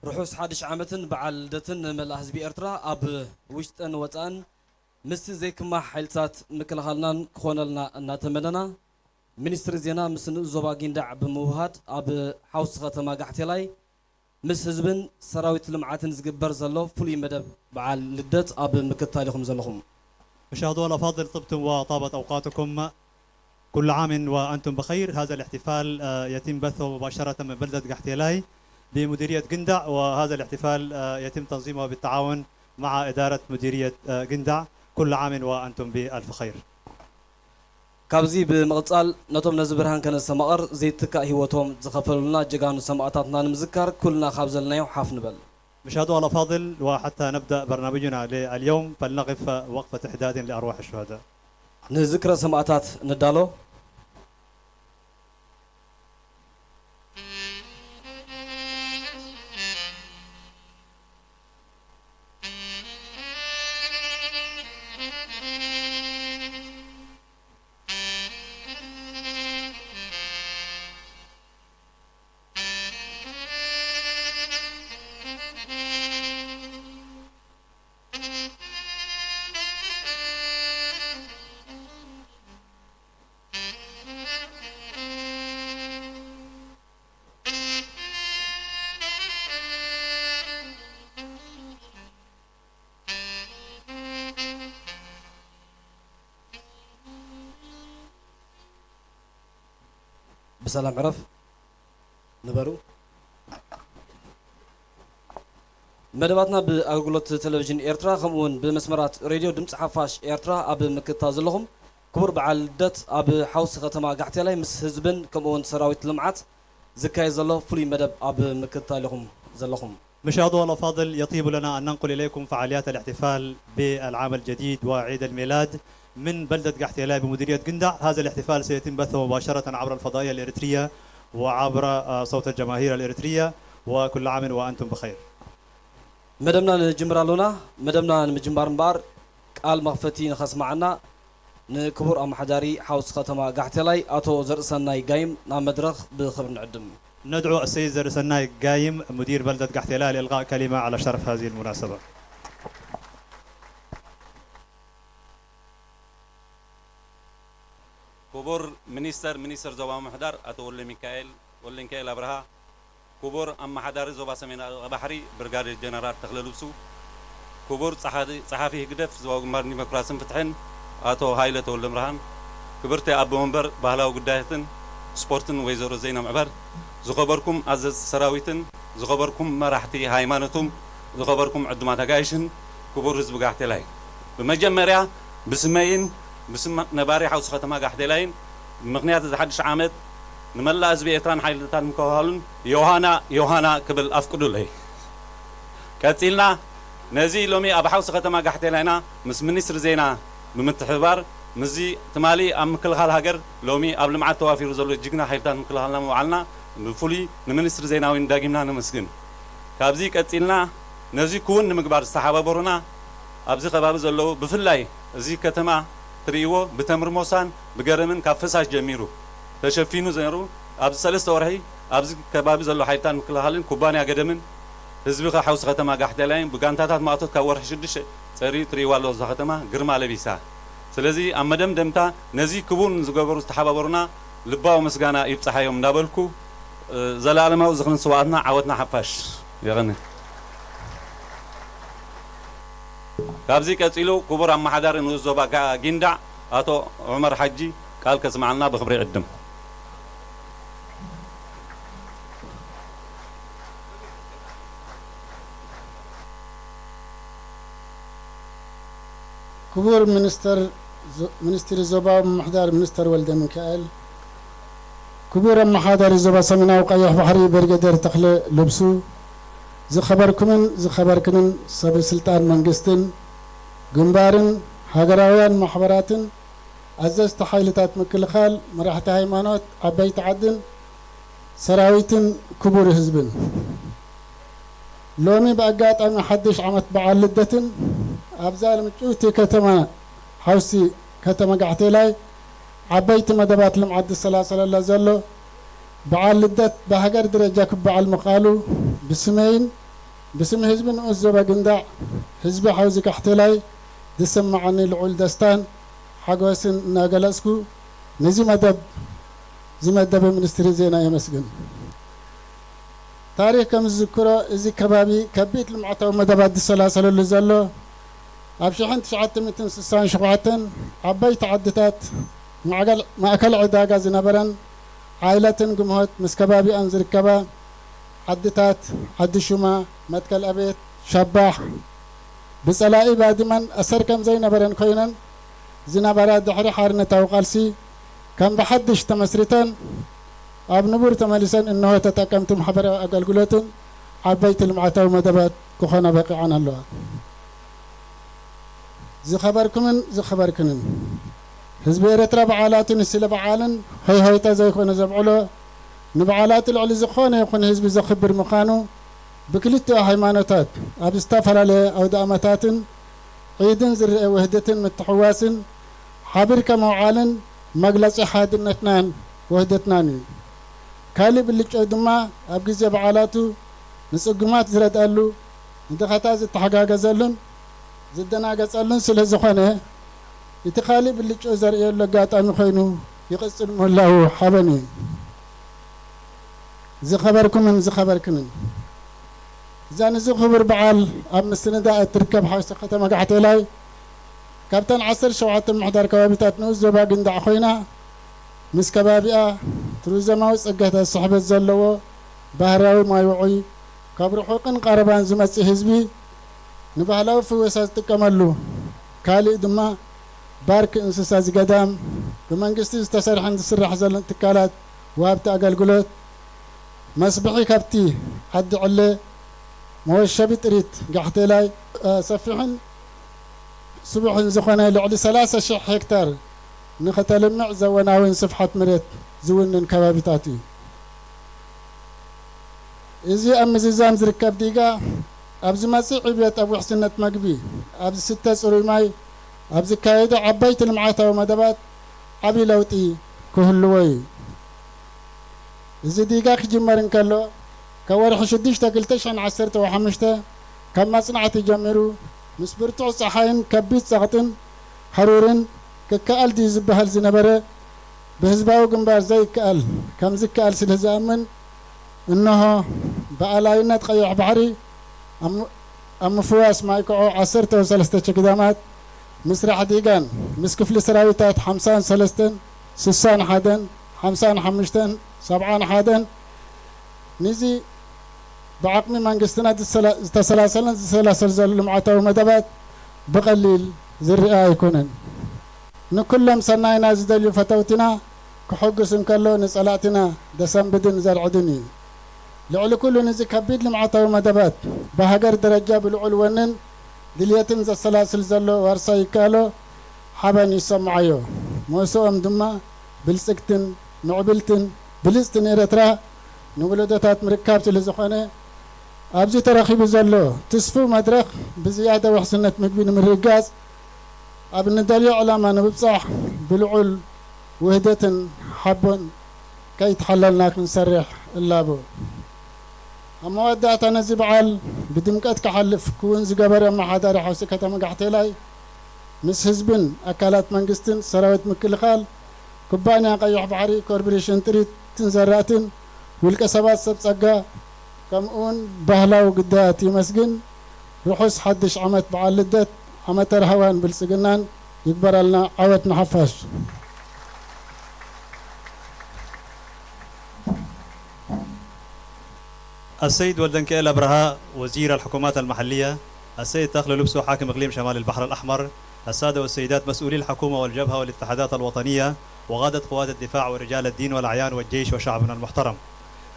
ርሑስ ሓድሽ ዓመትን በዓል ልደትን ንመላእ ህዝቢ ኤርትራ ኣብ ውሽጥን ወጻእን ምስቲ ዘይክማሕ ሓይልታት ምክልኻልናን ክኾነልና እናተመነና፣ ሚኒስትሪ ዜና ምስ ንኡስ ዞባ ጊንዳዕ ብምውሃድ ኣብ ሓውሲ ከተማ ጋሕቴላይ ምስ ህዝብን ሰራዊት ልምዓትን ዝግበር ዘሎ ፍሉይ መደብ በዓል ልደት ኣብ ምክትታል ኢኹም ዘለኹም። مشاهدونا الأفاضل، طبتم وطابت أوقاتكم. كل عام وأنتم بخير. هذا الاحتفال، آه، يتم بثه مباشرة من بلدة قحتيلاي بمديرية قندع، وهذا الاحتفال، آه، يتم تنظيمه بالتعاون مع إدارة مديرية، آه، قندع. كل عام وأنتم بألف خير. ካብዚ ብምቕጻል ነቶም ነዚ ብርሃን ከነስተማቕር ዘይትካእ ህይወቶም ዝኸፈሉልና ጀጋኑ ሰማእታትና ንምዝካር ኩልና ካብ ዘለናዮ ሓፍ ንበል። مشاهدونا الأفاضل، وحتى نبدأ برنامجنا لليوم فلنقف وقفة إحداد لأرواح الشهداء. ንዝክረ ሰማእታት ንዳሎ። ብሰላም ዕረፍ ንበሩ። መደባትና ብኣገልግሎት ቴሌቪዥን ኤርትራ ከምኡ እውን ብመስመራት ሬድዮ ድምፂ ሓፋሽ ኤርትራ ኣብ ምክትታል ዘለኹም፣ ክቡር በዓል ልደት ኣብ ሓውሲ ከተማ ጋሕቴላይ ምስ ህዝብን ከምኡ እውን ሰራዊት ልምዓት ዝካየድ ዘሎ ፍሉይ መደብ ኣብ ምክትታል ኢኹም ዘለኹም። مشاهدونا الأفاضل، يطيب لنا أن ننقل إليكم فعاليات الاحتفال بالعام الجديد وعيد الميلاد من بلدة قحتيلاي بمديرية قندع. هذا الاحتفال سيتم بثه مباشرة عبر الفضائية الإريترية وعبر، آه، صوت الجماهير الإريترية. وكل عام وأنتم بخير. መደብና ንጅምር ኣሎና። መደብና ንምጅማር እምበኣር ቃል መኽፈቲ ንኸስማዓና ንክቡር ኣመሓዳሪ ሓውሲ ከተማ ጋሕቴላይ ኣቶ ዘርእሰናይ ጋይም ናብ መድረኽ ብኽብሪ ንዕድም። ندعو السيد زرسناي قايم، مدير بلدة قحتيلاي، لإلقاء كلمة على شرف هذه المناسبة. ክቡር ሚኒስተር፣ ሚኒስተር ዞባ ምምሕዳር ኣቶ ወልደሚካኤል፣ ወልደሚካኤል ኣብርሃ፣ ክቡር ኣመሓዳሪ ዞባ ሰሜን ኣባይ ባሕሪ ብርጋዴር ጀነራል ተኽለ ልብሱ፣ ክቡር ጸሓፊ፣ ጸሓፊ ህግደፍ ዞባዊ ግንባር ዲሞክራስን ፍትሕን ኣቶ ሃይለ ተወልደብርሃን፣ ክብርቲ ኣቦ መንበር ባህላዊ ጉዳያትን ስፖርትን ወይዘሮ ዘይና ምዕበር፣ ዝኸበርኩም ኣዘዝቲ ሰራዊትን ዝኸበርኩም መራሕቲ ሃይማኖትን ዝኸበርኩም ዕዱማት ኣጋይሽን ክቡር ህዝቢ ጋሕቴላይ፣ ብመጀመርያ ብስመይን ብስም ነባሪ ሓውሲ ከተማ ጋሕቴላይን ብምኽንያት እዚ ሓድሽ ዓመት ንመላእ ህዝቢ ኤርትራን ሓይልታት ምክልኻሉን ዮሃና ዮሃና ክብል ኣፍቅዱለይ። ቀጺልና ነዚ ሎሚ ኣብ ሓውሲ ከተማ ጋሕቴላይና ምስ ሚኒስትሪ ዜና ብምትሕብባር ምስዚ ትማሊ ኣብ ምክልኻል ሃገር ሎሚ ኣብ ልምዓት ተዋፊሩ ዘሎ ጅግና ሓይልታት ምክልኻልና ምውዓልና ብፍሉይ ንሚኒስትሪ ዜና እውን ዳጊምና ነመስግን። ካብዚ ቀጺልና ነዚ ክውን ንምግባር ዝተሓባበሩና ኣብዚ ከባቢ ዘለዉ ብፍላይ እዚ ከተማ ትርእይዎ ብተምሪ ሞሳን ብገረምን ካብ ፈሳሽ ጀሚሩ ተሸፊኑ ነይሩ። ኣብዚ ሰለስተ ወርሒ ኣብዚ ከባቢ ዘሎ ሓይልታት ምክልኻልን ኩባንያ ገደምን ህዝቢ ሓውሲ ከተማ ጋሕቴላይን ብጋንታታት ማእቶት ካብ ወርሒ ሽዱሽተ ጸሪዩ ትርእይዋ ኣለዎ። እዛ ከተማ ግርማ ለቢሳ። ስለዚ ኣብ መደምደምታ ነዚ ክቡን ዝገበሩ ዝተሓባበሩና ልባዊ ምስጋና ይብጻሓዮም እንዳበልኩ፣ እ፣ ዘለኣለማዊ ዝኽርን ስውኣትና ዓወትና ሓፋሽ። የቐንየ። ካብዚ ቀጺሉ ክቡር ኣመሓዳሪ ንኡስ ዞባ ጋ-፣ ጊንዳዕ ኣቶ ዑመር ሓጂ ቃል ከስምዓልና ብኽብሪ ይዕድም። ክቡር ሚኒስተር ዞ-፣ ሚኒስትሪ ዞባዊ ምምሕዳር ሚኒስተር ወልደ ሚካኤል፣ ክቡር ኣመሓዳሪ ዞባ ሰሜናዊ ቀይሕ ባሕሪ ብርጌደር ተኽለ ልብሱ፣ ዝኸበርኩምን ዝኸበርክንን ሰበ ስልጣን መንግስትን ግንባርን ሃገራውያን ማሕበራትን ኣዘዝቲ ሓይልታት ምክልኻል፣ መራሕቲ ሃይማኖት፣ ዓበይቲ ዓድን ሰራዊትን ክቡር ህዝብን። ሎሚ ብኣጋጣሚ ሓድሽ ዓመት በዓል ልደትን ኣብዛ ምጭውቲ ከተማ ሓውሲ ከተማ ጋሕቴላይ ዓበይቲ መደባት ልምዓት ዝሰላሰለላ ዘሎ በዓል ልደት ብሃገር ደረጃ ክበዓል ምኽኣሉ ብስመይን ብስም ህዝቢ ንኡስ ዞባ ግንዳዕ፣ ህዝቢ ሓውዚ ጋሕቴላይ ዝስምዓኒ ልዑል ደስታን ሓጎስን እናገለጽኩ፣ ነዚ መደብ ዝመደበ ሚኒስትሪ ዜና የመስግን። ታሪኽ ከም ዝዝክሮ፣ እዚ ከባቢ ከቢድ ልምዓታዊ መደባት ዝሰላሰለሉ ዘሎ፣ ኣብ ሽሕን ትሽዓተ ሚእትን ስሳን ሸውዓተን ዓበይቲ ዓድታት ማዕከል፣ ማእከል ዕዳጋ ዝነበረን ዓይለትን ግምሆት ምስ ከባቢኣን ዝርከባ ዓድታት ዓዲ ሹማ፣ መትከል ኣቤት፣ ሸባሕ ብጸላኢ ባድመን ኣሰር ከም ዘይነበረን ኮይነን ዝነበራ፣ ድሕሪ ሓርነታዊ ቃልሲ ከም ብሓድሽ ተመስሪተን ኣብ ንቡር ተመሊሰን እንሆ ተጠቀምቲ ማሕበራዊ ኣገልግሎትን ዓበይቲ ልምዓታዊ መደባት ክኾና በቂዐን ኣለዋ። ዝኸበርኩምን ዝኸበርክንን፣ ህዝቢ ኤርትራ በዓላቱ ንስለ በዓልን ሆይ ሆይታ ዘይኮነ ዘብዕሎ፣ ንበዓላቱ ልዕሊ ዝኾነ ይኹን ህዝቢ ዘኽብር ምዃኑ ብክልቲኡ ሃይማኖታት ኣብ ዝተፈላለየ ኣውደ ኣመታትን ዒድን ዝረአ ውህደትን ምትሕውዋስን ሓቢርካ ምውዓልን መግለጺ ሓድነትናን ውህደትናን እዩ። ካልእ ብልጫኡ ድማ ኣብ ግዜ በዓላቱ ንጽጉማት ዝረድኣሉ፣ ንድኻታት ዝተሓጋገዘሉን ዝደናገጸሉን ስለ ዝኾነ፣ እቲ ካልእ ብልጫኡ ዘርእየሉ ኣጋጣሚ ኮይኑ ይቕጽል ምህላዉ ሓበን እዩ። ዝኸበርኩምን ዝኸበርክንን፣ እዛ ንዚ ክቡር በዓል ኣብ ምስንዳእ እትርከብ ሓውሲ ከተማ ጋሕቴላይ፣ ካብተን ዓሰርተ ሸውዓተ ምምሕዳር ከባቢታት ንኡስ ዞባ ግንዳዕ ኮይና፣ ምስ ከባቢኣ ቱሪዝማዊ ጸጋታት ስሕበት ዘለዎ ባህርያዊ ማይ ውዑይ፣ ካብ ርሑቕን ቀረባን ዝመጽእ ህዝቢ ንባህላዊ ፍወሳ ዝጥቀመሉ፣ ካልእ ድማ ባርክ እንስሳ ዝገዳም፣ ብመንግስቲ ዝተሰርሐን ዝስራሕ ዘሎን ትካላት ወሃብቲ ኣገልግሎት፣ መስብሒ ከብቲ ዓዲ ዕለ፣ መወሸቢ ጥሪት ጋሕቴላይ፣ እ፣ ሰፊሕን ስቡሕን ዝኾነ ልዕሊ ሰላሳ ሽሕ ሄክታር ንኸተልምዕ ዘወናውን ስፍሓት መሬት ዝውንን ከባቢታት እዩ። እዚ ኣብ ምዝዛም ዝርከብ ዲጋ፣ ኣብ ዝመጽእ ዕብየት፣ ኣብ ውሕስነት መግቢ፣ ኣብ ዝስተ ጽሩይ ማይ፣ ኣብ ዝካየዱ ዓበይቲ ልምዓታዊ መደባት ዓቢ ለውጢ ክህልዎ እዩ። እዚ ዲጋ ክጅመር እንከሎ፣ ካብ ወርሒ ሽዱሽተ ክልተ ሽሕን ዓሰርተ ወሓሙሽተ ካብ መጽናዕቲ ጀሚሩ፣ ምስ ብርቱዕ ጸሓይን ከቢድ ጸቕጥን ሃሩርን ክከኣል ድዩ ዝበሃል ዝነበረ፣ ብህዝባዊ ግንባር ዘይከኣል ከም ዝከኣል ስለ ዝኣምን፣ እንሆ ብኣላይነት ቀይሕ ባሕሪ ኣብ ም-፣ ኣብ ምፍዋስ ማይ ኮዖ ዓሰርተ ሰለስተ ቸክዳማት፣ ምስራሕ ዲጋን ምስ ክፍሊ ሰራዊታት ሓምሳን ሰለስተን፣ ስሳን ሓደን፣ ሓምሳን ሓሙሽተን፣ ሰብዓን ሓደን፣ ንዚ ብዓቕሚ መንግስትና ዝሰላ-፣ ዝተሰላሰለን ዝሰላሰል ዘሎ ልምዓታዊ መደባት ብቐሊል ዝርኣ ኣይኮነን። ንኩሎም ሰናይና ዝደልዩ ፈተውትና ክሕጉስ እንከሎ፣ ንጸላእትና ዘሰንብድን ዘርዕድን እዩ። ልዕሊ ኩሉ፣ ነዚ ከቢድ ልምዓታዊ መደባት ብሃገር ደረጃ ብልዑል ወንን ድልየትን ዘሰላስል ዘሎ ዋርሳይ ይከኣሎ ሓበን ይሰምዓዮ። መውስኦም ድማ ብልጽግትን ምዕብልትን ብልጽትን ኤርትራ ንወለዶታት ምርካብ ስለ ዝኾነ፣ ኣብዚ ተረኺቡ ዘሎ ትስፉው መድረኽ ብዝያዳ ውሕስነት ምግቢ ንምርግጋጽ፣ ኣብ ንደልዮ ዕላማ ንምብጻሕ ብልዑል ውህደትን ሓቦን ከይተሓለልና ክንሰርሕ እላቦ። ኣብ መወዳእታ፣ ነዚ በዓል ብድምቀት ክሓልፍ ክውን ዝገበረ ኣመሓዳሪ ሓውሲ ከተማ ጋሕቴላይ፣ ምስ ህዝብን ኣካላት መንግስትን ሰራዊት ምክልኻል፣ ኩባንያ ቀይሕ ባሕሪ፣ ኮርፖሬሽን ጥሪትን ዘራእትን፣ ውልቀ ሰባት፣ ሰብ ጸጋ፣ ከምኡውን ባህላዊ ግዳያት የመስግን። ርሑስ ሓድሽ ዓመት በዓል ልደት፣ ዓመተ ራህዋን ብልጽግናን ይግበረልና። ዓወት ንሓፋሽ። السيد ولدنكئيل أبرهة، وزير الحكومات المحلية، السيد تخلو لبسو، حاكم إقليم شمال البحر الأحمر، السادة والسيدات مسؤولي الحكومة والجبهة والاتحادات الوطنية، وقادة قوات الدفاع ورجال الدين والأعيان والجيش وشعبنا المحترم.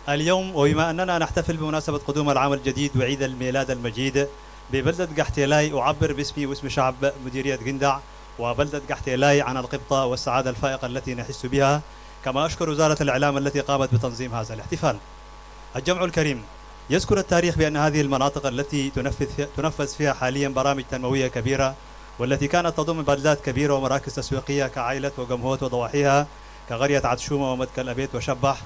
اليوم، وبما أننا نحتفل بمناسبة قدوم العام الجديد وعيد الميلاد المجيد ببلدة قحتيلاي، أعبر باسمي واسم شعب مديرية قندع وبلدة قحتيلاي عن القبطة والسعادة الفائقة التي نحس بها، كما أشكر وزارة الإعلام التي قامت بتنظيم هذا الاحتفال. الجمع الكريم يذكر التاريخ بأن هذه المناطق التي تنفذ في-، تنفذ فيها حاليًا برامج تنموية كبيرة، والتي كانت تضم بلدات كبيرة ومراكز تسويقية كعايلة وقمهوت وضواحيها، كقرية عتشومة ومدكل أبيت وشبح،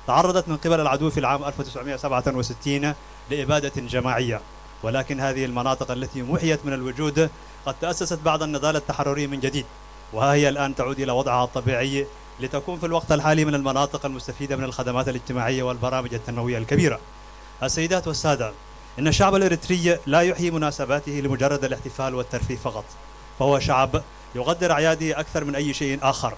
تعرضت من قبل العدو في العام ألف وتسعمائة وسبعة وستين لإبادة جماعية. ولكن هذه المناطق التي محيت من الوجود قد تأسست بعد النضال التحرري من جديد، وها هي الآن تعود إلى وضعها الطبيعي لتكون في الوقت الحالي من المناطق المستفيدة من الخدمات الاجتماعية والبرامج التنموية الكبيرة. السيدات والسادة، إن الشعب الإريتري لا يحيي مناسباته لمجرد الاحتفال والترفيه فقط، فهو شعب يقدر أعياده أكثر من أي شيء آخر،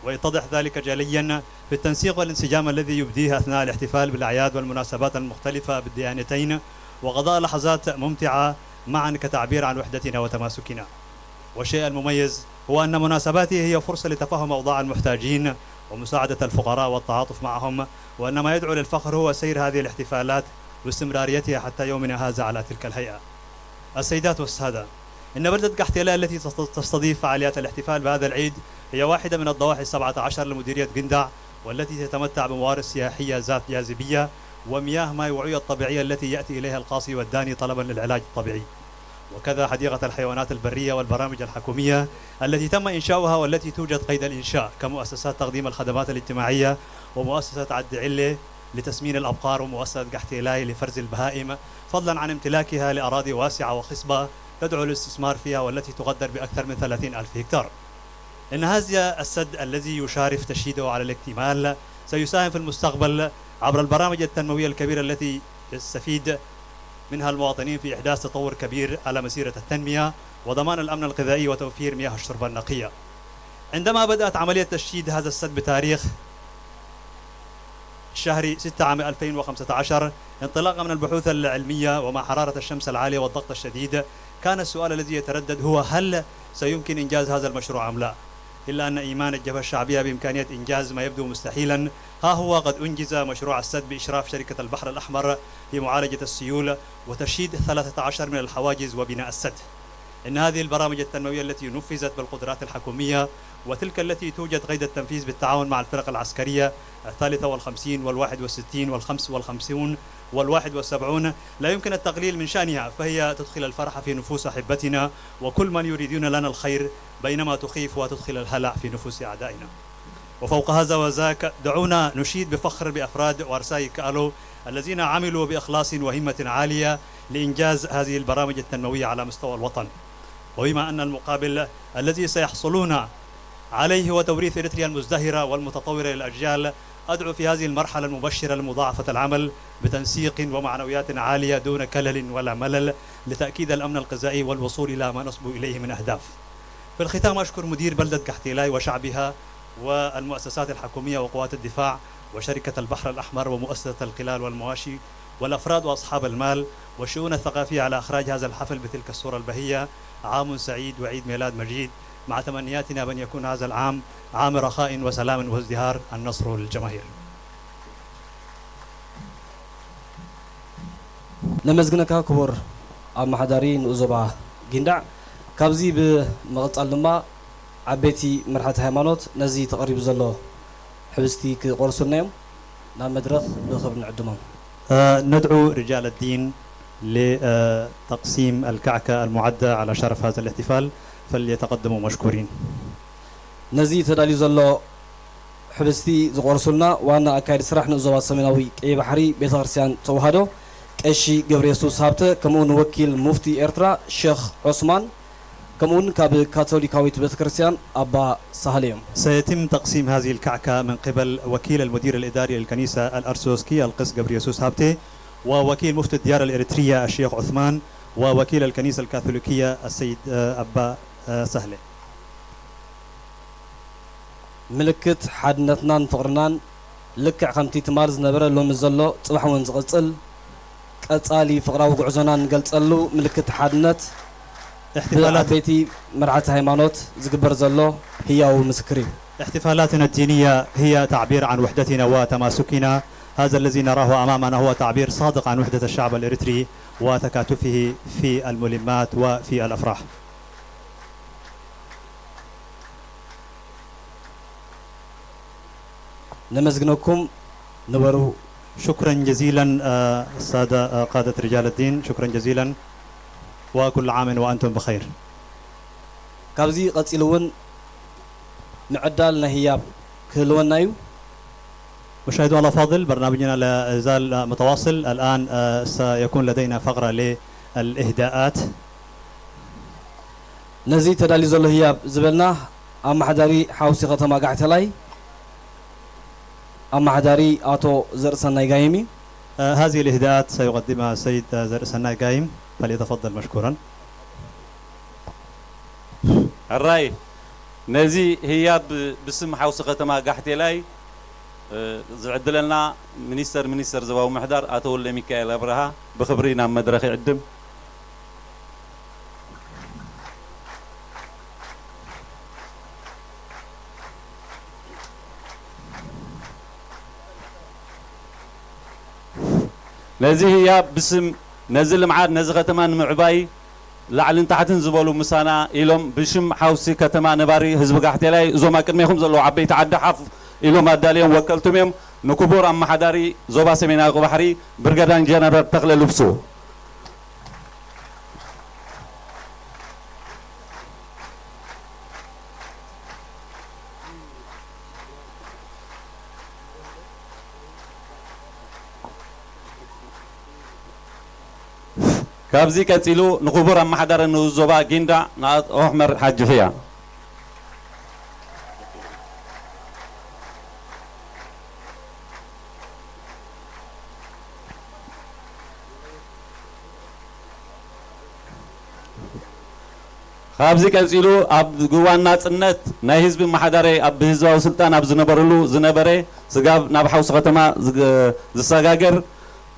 ويتضح ذلك جليا في التنسيق والانسجام الذي يبديه أثناء الاحتفال بالأعياد والمناسبات المختلفة بالديانتين، وقضاء لحظات ممتعة معا كتعبير عن وحدتنا وتماسكنا. والشيء المميز هو أن مناسباته هي فرصة لتفهم أوضاع المحتاجين ومساعدة الفقراء والتعاطف معهم، وأن ما يدعو للفخر هو سير هذه الاحتفالات واستمراريتها حتى يومنا هذا على تلك الهيئة. السيدات والسادة، إن بلدة قحتيلاي التي تست-، تستضيف فعاليات الاحتفال بهذا العيد هي واحدة من الضواحي السبعة عشر لمديرية قندع، والتي تتمتع بموارد سياحية ذات جاذبية ومياه ماي وعوية طبيعية التي يأتي إليها القاصي والداني طلبا للعلاج الطبيعي، وكذا حديقة الحيوانات البرية والبرامج الحكومية التي تم إنشاؤها والتي توجد قيد الإنشاء كمؤسسات تقديم الخدمات الاجتماعية ومؤسسة عد علة لتسمين الأبقار ومؤسسة قحتيلاي لفرز البهائم، فضلا عن امتلاكها لأراضي واسعة وخصبة تدعو للاستثمار فيها والتي تقدر بأكثر من ثلاثين ألف هكتار. إن هذا السد الذي يشارف تشييده على الاكتمال سيساهم في المستقبل عبر البرامج التنموية الكبيرة التي يستفيد منها المواطنين في إحداث تطور كبير على مسيرة التنمية وضمان الأمن الغذائي وتوفير مياه الشرب النقية. عندما بدأت عملية تشييد هذا السد بتاريخ شهر ستة عام ألفين وخمسة عشر، انطلاقا من البحوث العلمية ومع حرارة الشمس العالية والضغط الشديد، كان السؤال الذي يتردد هو: هل سيمكن إنجاز هذا المشروع أم لا؟ إلا أن إيمان الجبهة الشعبية بإمكانية إنجاز ما يبدو مستحيلا، ها هو قد أنجز مشروع السد بإشراف شركة البحر الأحمر في معالجة السيول وتشييد ثلاثة عشر من الحواجز وبناء السد. إن هذه البرامج التنموية التي نفذت بالقدرات الحكومية وتلك التي توجد قيد التنفيذ بالتعاون مع الفرق العسكرية الثالثة والخمسين والواحد والستين والخمس والخمسون والواحد والسبعون لا يمكن التقليل من شأنها، فهي تدخل الفرح في نفوس أحبتنا وكل من يريدون لنا الخير، بينما تخيف وتدخل الهلع في نفوس أعدائنا. وفوق هذا وذاك، دعونا نشيد بفخر بأفراد وارساي كالو الذين عملوا بإخلاص وهمة عالية لإنجاز هذه البرامج التنموية على مستوى الوطن. وبما أن المقابل الذي سيحصلون عليه هو توريث إريتريا المزدهرة والمتطورة للأجيال، أدعو في هذه المرحلة المبشرة لمضاعفة العمل بتنسيق ومعنويات عالية دون كلل ولا ملل لتأكيد الأمن الغذائي والوصول إلى ما نصبو إليه من أهداف. في الختام، أشكر مدير بلدة قحتيلاي وشعبها والمؤسسات الحكومية وقوات الدفاع وشركة البحر الأحمر ومؤسسة القلال والمواشي والأفراد وأصحاب المال والشؤون الثقافية على إخراج هذا الحفل بتلك الصورة البهية. عام سعيد وعيد ميلاد مجيد، مع تمنياتنا بأن يكون هذا العام عام رخاء وسلام وازدهار. النصر للجماهير. ነመስግነካ ክቡር ኣመሓዳሪ ንኡስ ዞባ ጊንዳዕ። ካብዚ ብምቕጻል ድማ ዓበይቲ መራሕቲ ሃይማኖት ነዚ ተቐሪቡ ዘሎ ሕብስቲ ክቖርሱልና እዮም። ናብ መድረኽ ብኽብሪ ንዕድሞም። آه، ندعو رجال الدين لتقسيم الكعكة المعدة على شرف هذا الاحتفال، فليتقدموا مشكورين. ነዚ ተዳልዩ ዘሎ ሕብስቲ ዝቖርሱልና ዋና ኣካያዲ ስራሕ ንኡስ ዞባ ሰሜናዊ ቀይሕ ባሕሪ ቤተ ክርስቲያን ተዋህዶ ቀሺ ገብረየሱስ ሃብተ፣ ከምኡውን ወኪል ሙፍቲ ኤርትራ ሸኽ ዑስማን፣ ከምኡውን ካብ ካቶሊካዊት ቤተ ክርስቲያን ኣባ ሳህለ እዮም። سيتم تقسيم هذه الكعكة من قبل وكيل المدير الإداري للكنيسة الأرثوذكسية القس قبريسوس هابتي، ووكيل مفتي الديار الإريترية الشيخ عثمان، ووكيل الكنيسة الكاثوليكية السيد، آه، أبا، آه، سهلة. ምልክት ሓድነትናን ፍቕርናን ልክዕ ከምቲ ትማል ዝነበረ ሎሚ ዘሎ ጽባሕ እውን ዝቕጽል ቀጻሊ ፍቕራዊ ጉዕዞና እንገልጸሉ ምልክት ሓድነት احتفالات ብዓበይቲ መራሕቲ ሃይማኖት ዝግበር ዘሎ ህያው ምስክር እዩ። احتفالاتنا الدينية هي تعبير عن وحدتنا وتماسكنا. هذا الذي نراه أمامنا هو تعبير صادق عن وحدة الشعب الإريتري وتكاتفه في الملمات وفي الأفراح. ነመስግነኩም። ንበሩ። شكرا جزيلا، آه، السادة، آه، قادة رجال الدين، شكرا جزيلا، وكل عام وأنتم بخير. ካብዚ ቀጺሉ እውን ምዕዳል ናይ ህያብ ክህልወና እዩ። مشاهدونا الأفاضل، برنامجنا لا يزال متواصل. الآن، آه، سيكون لدينا فقرة الإهداءات. ነዚ ተዳልዩ ዘሎ ህያብ ዝበልና ኣመሓዳሪ ሓውሲ ከተማ ጋሕቴላይ ኣመሓዳሪ ኣቶ ዘርእሰናይ ጋይም እዩ። آه، هذه الإهداءات سيقدمها السيد، آه، زرقسناي قايم، فليتفضل مشكورا. ሕራይ ነዚ ህያብ ብስም ሓውሲ ከተማ ጋሕቴላይ ዝዕድለልና ሚኒስተር ሚኒስተር ዞባዊ ምሕዳር ኣቶ ወልደሚካኤል ኣብርሃ ብኽብሪ ናብ መድረኽ ይዕድም። ነዚ ህያብ ብስም ነዚ ልምዓት ነዚ ከተማ ንምዕባይ ላዕልን ታሕትን ዝበሉ ምሳና ኢሎም ብሽም ሓውሲ ከተማ ነባሪ ህዝቢ ጋሕቴላይ እዞም ኣብ ቅድሜኹም ዘለዉ ዓበይቲ ዓዲ ሓፍ ኢሎም ኣዳልዮም ወከልቶም እዮም። ንክቡር ኣመሓዳሪ ዞባ ሰሜናዊ ባሕሪ ብርገዳን ጀነራል ተኽለ ልብሱ። ካብዚ ቀጺሉ ንክቡር ኣመሓዳሪ ንኡስ ዞባ ጊንዳዕ ንኣቶ ዑመር ሓጂ ሑያ። ካብዚ ቀጺሉ ኣብ እዋን ናጽነት ናይ ህዝቢ ኣመሓዳሪ ኣብ ህዝባዊ ስልጣን ኣብ ዝነበርሉ ዝነበረ ስጋብ ናብ ሓውሲ ከተማ ዝግ- ዝሰጋገር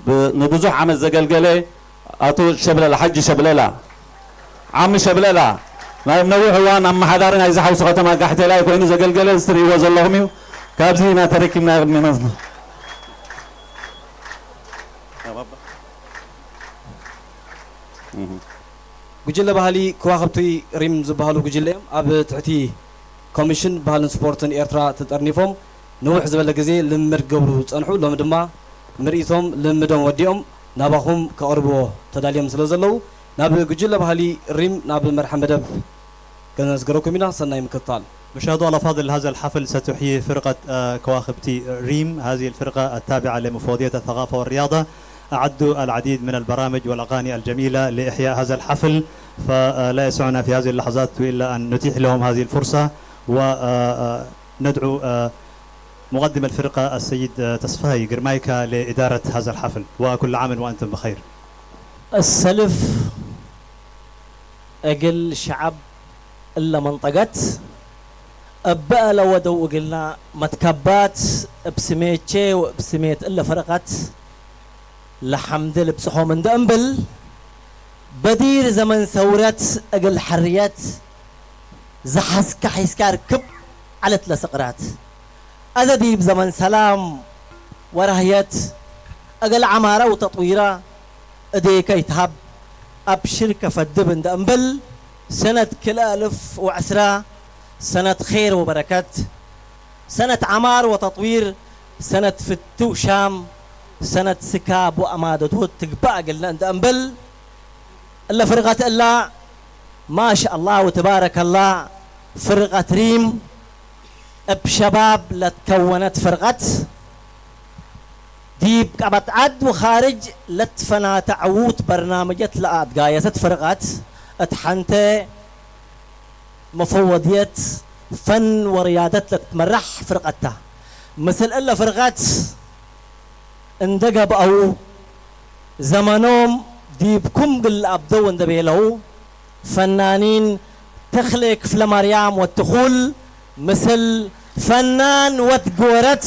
ብ- ንብዙሕ ዓመት ዘገልገለ ኣቶ ሸብለላ ሓጂ ሸብለላ ዓሚ ሸብለላ ናይ ነዊሕ እዋን ኣመሓዳሪ ናይዚ ሓውሲ ከተማ ጋሕቴላይ ኮይኑ ዘገልገለ እዚ ትርእይዎ ዘለኹም እዩ። ካብዚ ኢና ተረኪብና ቅድሚ መስ ጉጅለ ባህሊ ከዋኽብቲ ሪም ዝበሃሉ ጉጅለ እዮም። ኣብ ትሕቲ ኮሚሽን ባህልን ስፖርትን ኤርትራ ተጠርኒፎም ነዊሕ ዝበለ ግዜ ልምምድ ክገብሩ ዝጸንሑ ሎሚ ድማ ምርኢቶም ልምምዶም ወዲኦም ናባኹም ከቕርብዎ ተዳልዮም ስለ ዘለዉ ናብ ጉጅለ ባህሊ ሪም ናብ መርሓ መደብ ከነዝግረኩም ኢና። ሰናይ ምክትታል። مشاهدو الأفاضل، هذا الحفل ستحييه فرقة، آه، كواخبتي ريم. هذه الفرقة التابعة لمفوضية الثقافة والرياضة. أعدوا العديد من البرامج والأغاني الجميلة لإحياء هذا الحفل، فلا يسعنا في هذه اللحظات إلا أن نتيح لهم هذه الفرصة، وندعو مقدم الفرقة السيد تصفهي جرمايكا لإدارة هذا الحفل، وكل عام وأنتم بخير. السلف እግል ሸዓብ እለ መንጠገት እበ ለወደው እግልና መትከባት እብ ስሜቼ ወእብ ስሜት እለ ፈረቀት ለሐምድ ልብጽሖም እንደ እምብል፣ በዲር ዘመን ሰውረት እግል ሐርየት ዘሐስከ ሒስካ ርክብ ዐለት ለስቅራት። አዘ ዲብ ዘመን ሰላም ወራህየት እግል ዐማረ ወተጥዊረ እዴከ ይትሀብ አብሽር ከፈድብ እንደ እምብል፣ ሰነት ክልኤ አልፍ ወዕስራ ሰነት ኼር ወበረከት፣ ሰነት ዐማር ወተጥዊር፣ ሰነት ፍቲ ወሻም፣ ሰነት ስካብ ወአማደቶት ትግባእ እግልነ እንደ እምብል፣ እለ ፍርቀት እላ ማሻአላህ ወተባረከላህ ፍርቀት ሪም እብ ሸባብ ለትከወነት ፍርቀት፣ ዲብ ቀበት ዐድ ወኻርጅ ለትፈናተ ዕዉት በርናምጀት ለአትጋየሰት ፍርቀት፣ እት ሐንተ መፈወድየት ፈን ወርያደት ለትትመራሕ ፍርቀት ተ። ምስል እለ ፍርቀት እንደ ገብአው፣ ዘመኖም ዲብ ክም ግል አብደው እንደ ቤለው፣ ፈናኒን ተኽሌ ክፍለማርያም ወትኹል ምስል ፈናን ወድ ጎረት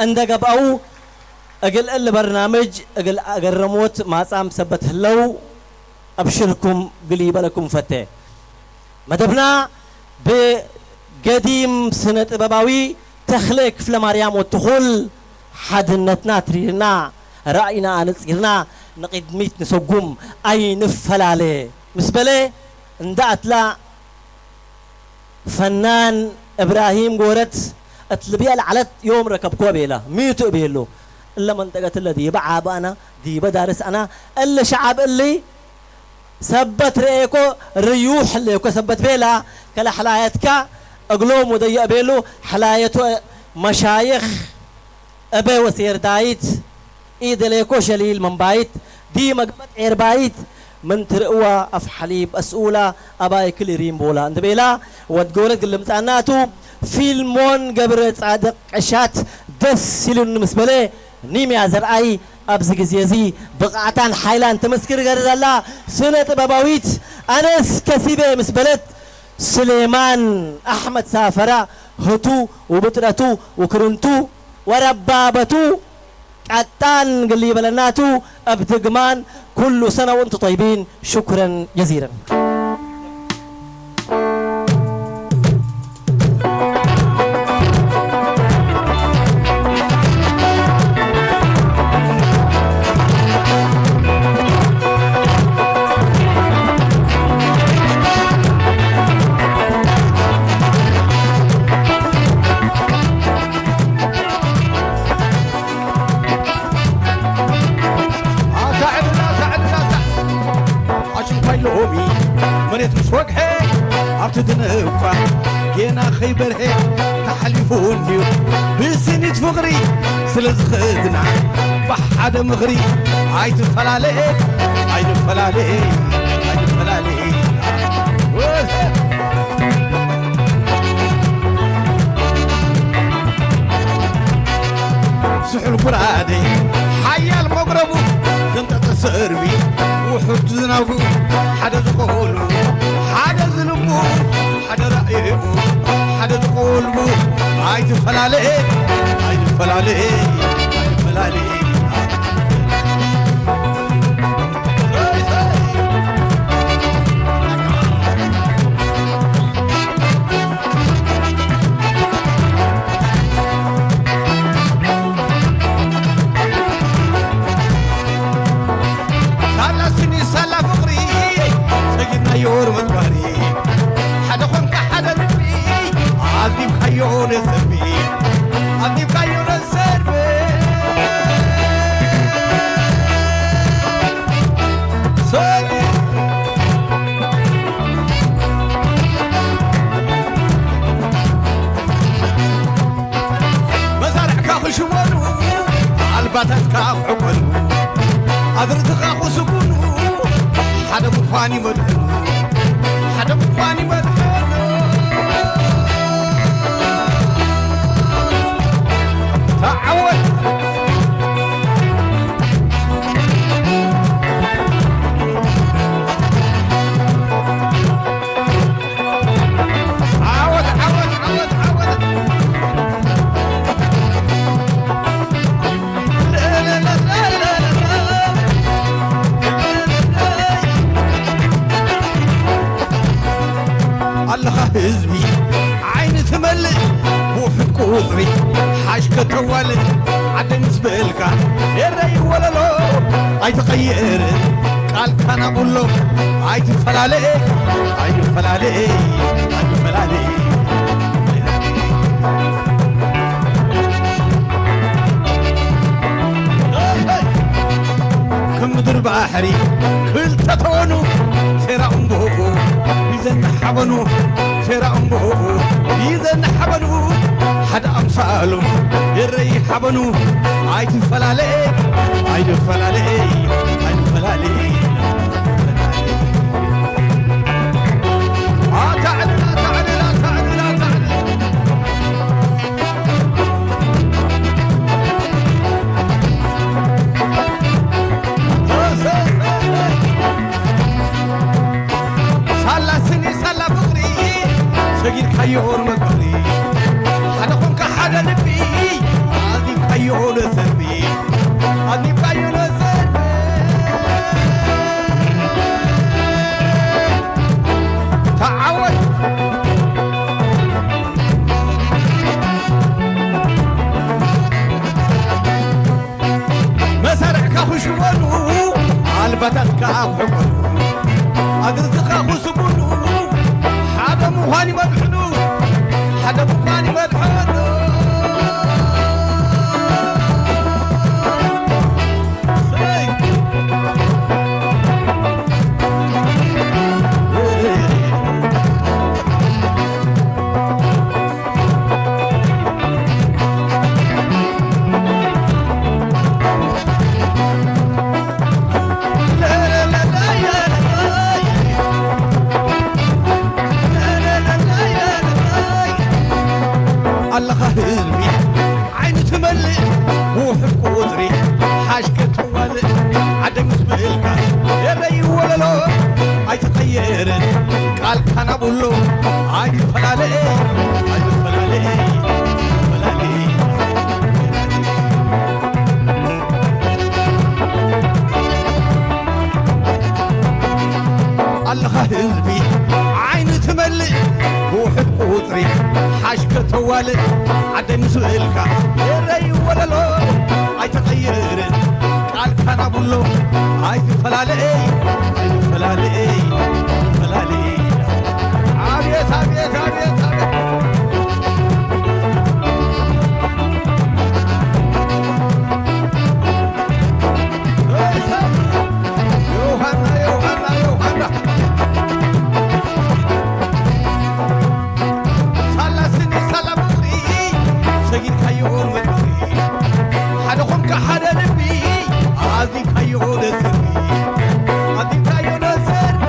እንደ ገብአው፣ እግል እሊ በርናምጅ እግል አገረሞት ማጻም ሰበት ህለው፣ አብሽርኩም ግል ይበለኩም ፈቴ። መደብና ብገዲም ስነ ጥበባዊ ተኽለ ክፍለማርያም ወትኹል፣ ሓድነትና ትሪርና፣ ራእይና ኣነጺርና፣ ንቕድሚት ንሰጉም ኣይንፈላለ ምስ በለ፣ እንዳ ኣትላ ፈናን እብራሂም ጎረት እት ልብያ ለዐለት ዮም ረከብኮ ቤለ፣ ሚቱ እቤሉ። እለ መንጠቀት እለ ዲበ ዓብ አነ፣ ዲበ ዳርስ አነ፣ እለ ሸዓብ እሊ ሰበት ረኤኮ ርዩሕ ህሌኮ ሰበት ቤላ፣ ከለ ሐላየትካ እግሎም ወደየ እቤሉ፣ ሐላየቶ መሻይኽ እበ ወሴርዳይት፣ ኢደሌኮ ሸሊል መንባይት፣ ዲ መግበጥ ዔርባይት፣ ምን ትርእዋ ኣፍ ሓሊብ ኣስኡላ ኣባይ ክል ሪምቦላ እንተበላ ወድ ጎረድ ግልምጻናቱ ፊልሞን ገብረ ጻድቕ ቀሻት ደስ ኢሉኒ ምስ በለ ኒምያ ዘርኣይ ኣብዚ ግዜ እዚ ብቕዓታን ሓይላን ተመስክር ገር ዘላ ስነ ጥበባዊት ኣነስ ከሲበ ምስ በለት ስሌማን ኣሕመድ ሳፈራ ህቱ ውብጥረቱ ውክርንቱ ወረባበቱ ቀጣን ግሊ በለናቱ ኣብ ድግማን ኩሉ ሰነ ወንቱ ጠይቢን ሽኩረን ጀዚረን። ኣታ ዕድላ፣ ኣታ ዕድላ፣ ኣታ ኣሽንኳይ ሎሚ መሬት ምስ ወግሐ ኣብቲ ድንኳ ጌና ኸይበርሀ ተሓሊፉ እንድዩ ብስኒት ፍቕሪ ስለ ዝኸድና ብሓደ ምኽሪ ኣይትፈላለ ኣይንፈላለ ኣይንፈላለ። ስሑል ጉራደ ሓያል መጉረቡ ዘንጠጠ ሰርቢ ውሑድ ዝናቡ ሓደ ዝቆሉ ሓደ ዝልቡ ሓደ ራእዩ ሓደ ዝቆልቡ ኣይትፈላለ ኣይትፈላለ ኣይትፈላለ። ሳላ ስኒ ሳላ ፍቕሪ ሰጊድናዮ ርመት ባህሪ ሓደ ኾንካ ሓደ ልቢ ኣዚምካዮ ነሰርቢ ኣዚምካዮ ነሰርቢ ሰጊድ መሳርሕካ ክሽወኑ ኣልባታትካ ክዕቀኑ ኣድርትኻ ክስጉኑ ሓደ ምዃን ይመድሕኑ ሓደ ምዃን ይመድሕኑ። ተዓወት። ዓወት ዓወት ዓወት ዓወት። ኣለኻ ህዝቢ ዓይኒ ትመልእ ውሑድ ቁፅሪ ሓሽ ከተዋልድ ዓደ ምስ በልካ ኤረይ ወለሎ ኣይትቐይር ቃልካ ናብሎ ኣይትፈላለ ኣይትፈላለ ኣይትፈላለ። ከም ምድሪ ባሕሪ ክልተ ተወኑ ሴራ እምቦ ይዘን ሓበኑ ሴራ እምቦ ይዘን ሓበኑ ሓደ ኣምሳሉ ይረይ ሓበኑ ኣይትፈላለ ኣይትፈላለ ኣይትፈላለ። ኣታ ዕድል ኣታ ዕድል ኣታ ዕድል ኣታ ዕድል። ሳላ ስኒ ሳላ ፍቕሪ ሰጊድካዮ ንመግበሪ ሓደ ኾንካ ሓደ ልቢ ኣዚምካዮ ንሰርቢ ኣዚምካዮ ንሰርቢ። ተዓወት። መሳርሕካ ክሽወኑ ኣልባታትካ ክሕቆኑ ኣግርዝኻ ክስጉኑ ሓደ ምዃን ይመድሕኑ ሓደ ምዃን ይመድሕኑ። ምስ በልካ ኤረይ ወለሎ ኣይትቐየርን፣ ቃልካ ናብሎ ኣይትፈላለ፣ ኣይትፈላለ፣ ኣይትፈላለ። ኣለኻ ህዝቢ ዓይኒ ትመልእ ብውሕድ ቁጽሪ ሓሽ ከተዋልእ ዓደይ ምስ በልካ ኤረይ ወለሎ ኣይትቐየርን፣ ቃልካ ናብሎ ኣይትፈላለ፣ ኣይትፈላለ፣ ኣይትፈላለ። ኣቤት፣ ኣቤት፣ ኣቤት፣ ኣቤት። ዮሃና፣ ዮሃና፣ ዮሃና። ሳላ ስኒ፣ ሳላ ምድሪ፣ ሰጊድካዮ ምድሪ። ሓደ ኾንካ ሓደ ልቢ፣ ኣዚካዮ ነስሪ። ኣዚካዮ ነስሪ።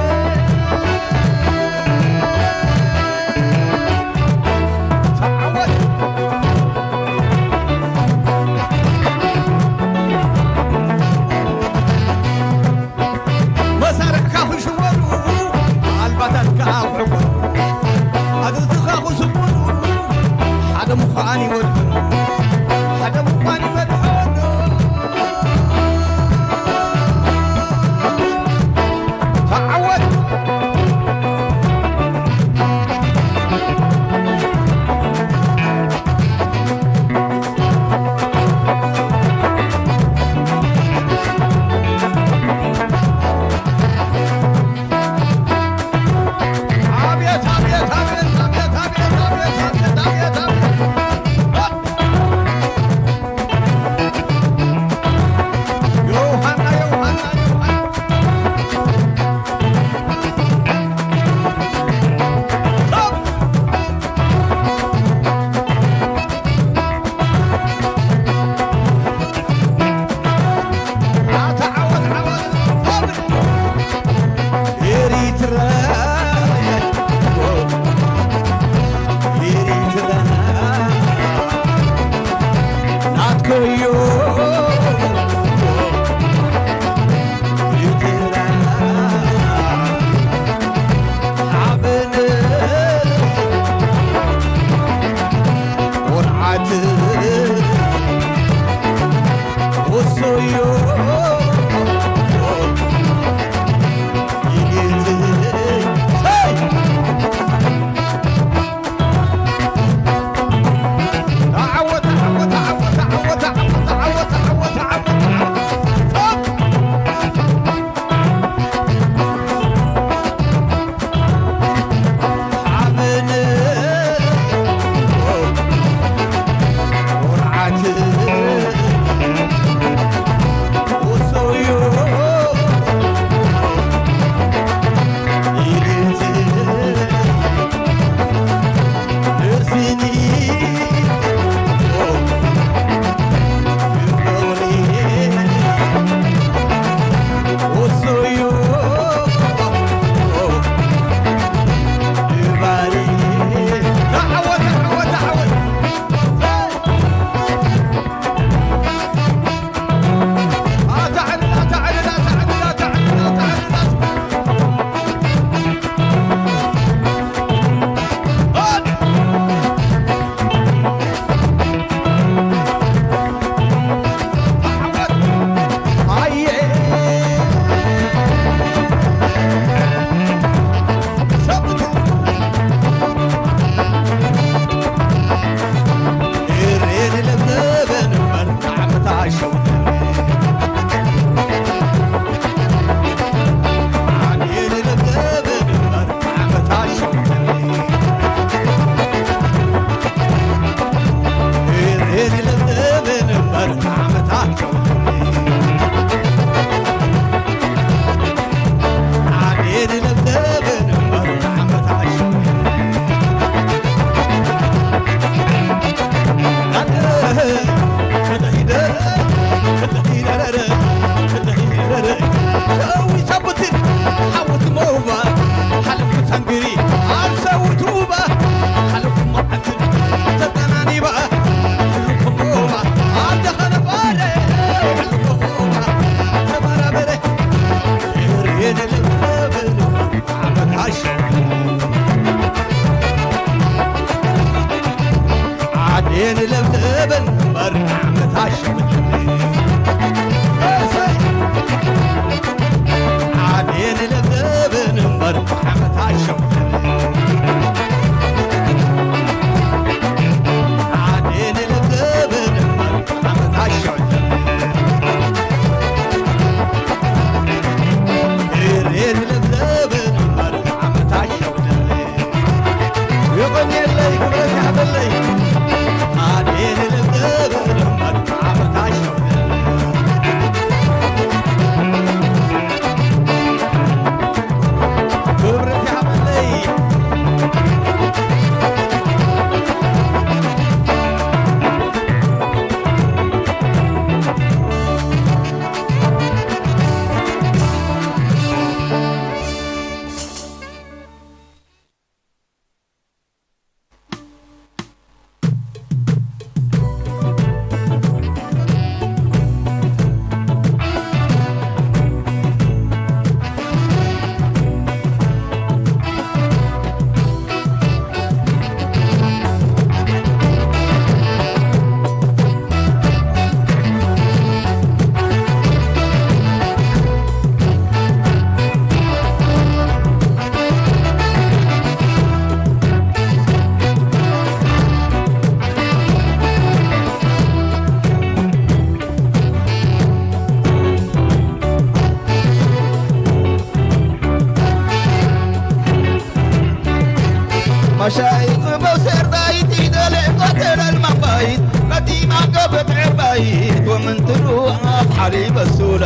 ሻይ ጽበው ሰርዳይት ይደለ ቆተለል ማባይት ቀዲማ ገብት ዕርባይት ወምን ትሉ ኣፍ ሓሊበ ሱላ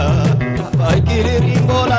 ኣባይ ኪሪሪምቦላ።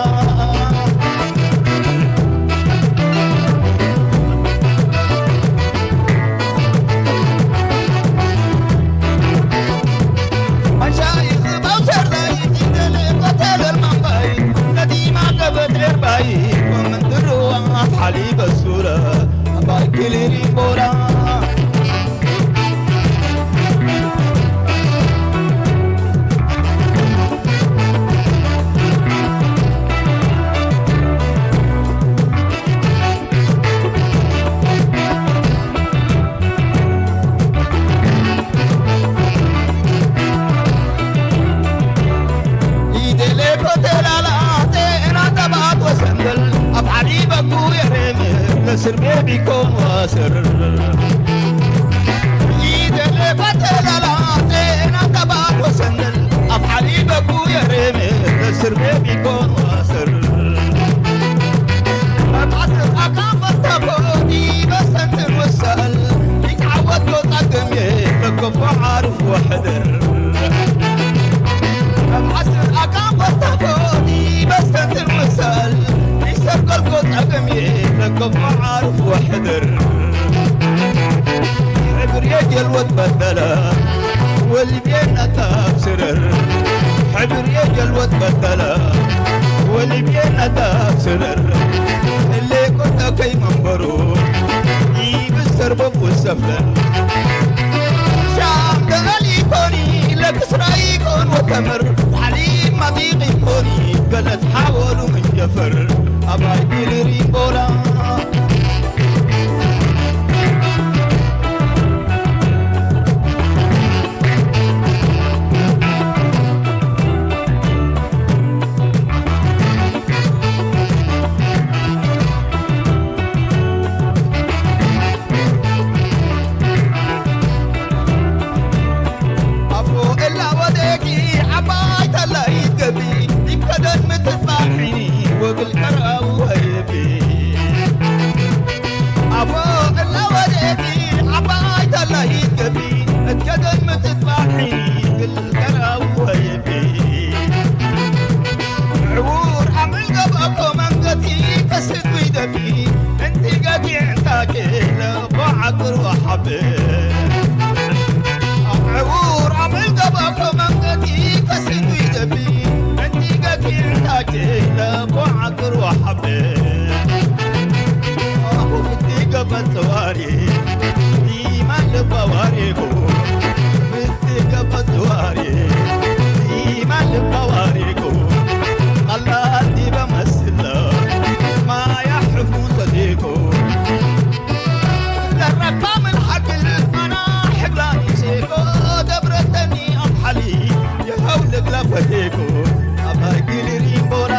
ኢደሌ ኮቴላላ ጤና ተባት ወሰንደል ኣብ ሓሊበኩ የሬም ለስር ቤቢ ኮን ዋስር። ኢደሌ ኮቴላላ ጤና ተባት ወሰንደል ኣብ ሓሊበኩ የሬም ለስር ቤቢ ኮን ዋስር። መብዓስር ኣካን በስተኮኒ በሰንትን ወሰል ይትዓወት ዶ ጸገም የለከፎ ዓርፍ ወሕደር። መብዓስር ኣካን በስተኮኒ በሰንትን ወሰል ይሰርቀልኮ ጸገም የለከፎ ዓርፍ ወሕደር። ሕብር የጀልወት በደለ ወልቤና ታብስረር። ሕብር የጀልወት በደለ ወልቤና ታብስረር። እሌ ቆንዳ ከይመንበሩ ይብሰር በቡ ሰፍለን። ሻም ደበል ይኮኒ ለክስራ ይኮን ወተመር። ታዕሊም ማጢቅ ይኮኒ ገለት ሓወሉ ምንጀፈር። ኣባይ ቢልሪ ቦላ ኣፎ እላ ወደቂ ዓባይ ተላይት ገቢ ይከደን ምትባል ሒኒ ወግል ቀረቡ ወይቢ። ኣፎ እላ ወደቂ ዓባይ ተላይት ገቢ እከደን ምትባል ሒኒ ግል ቀረቡ ወይቢ። ዕዉር ኣምዕል ገባኮ መንገቲ ከስት ይደቢ እንቲ ገጊዕ እንታኬለ ቦዓቅር ወሓብ። ዕዉር ኣምዕል ገባኮ መንገቲ ከስት ይደቢ እንቲ ገጊዕ እንታኬለ ቦዓቅር ወሓብ። ኣኹፍቲ ገበጽዋሪ ኢማን ልባዋሪኩ። ፍቲ ገበጽዋሪ ኢማን ልባዋሪኩ። ኣላቲ በመስለ ማያ ሕፉን ሰዲቁ። ለረካ ምን ሓግል ኣና ሕብላኒ ሴኮ ደብረተኒ ኣምሓሊ የኸው ልግላ ፈቴኩ። ኣባይ ጊሊሪ ቦራ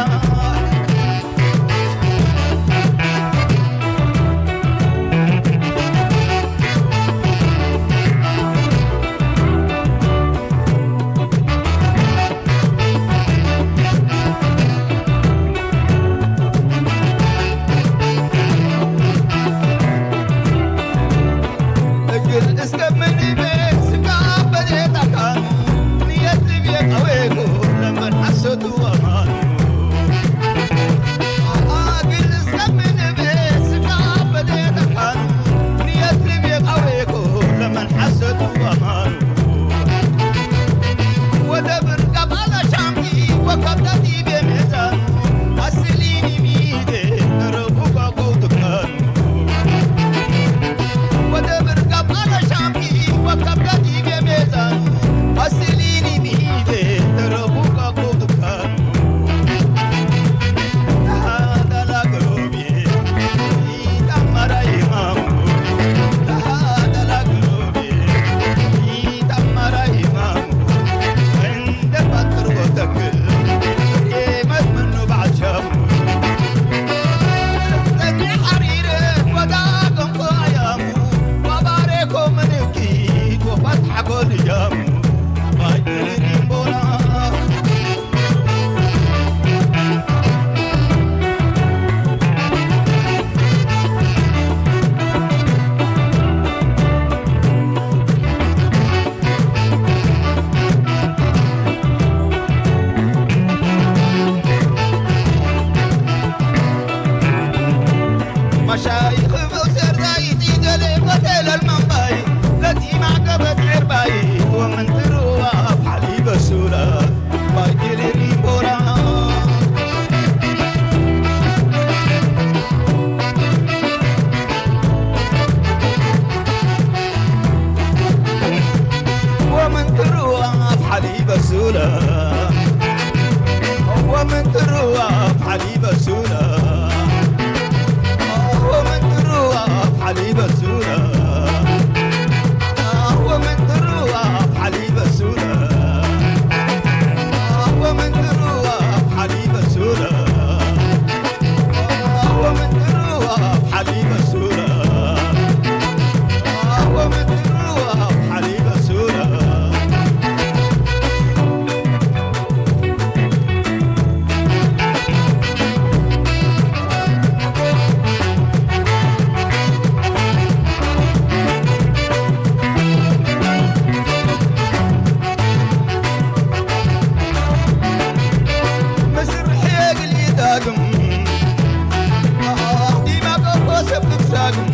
ዲማ ጎጎ ሰብ ትሳግም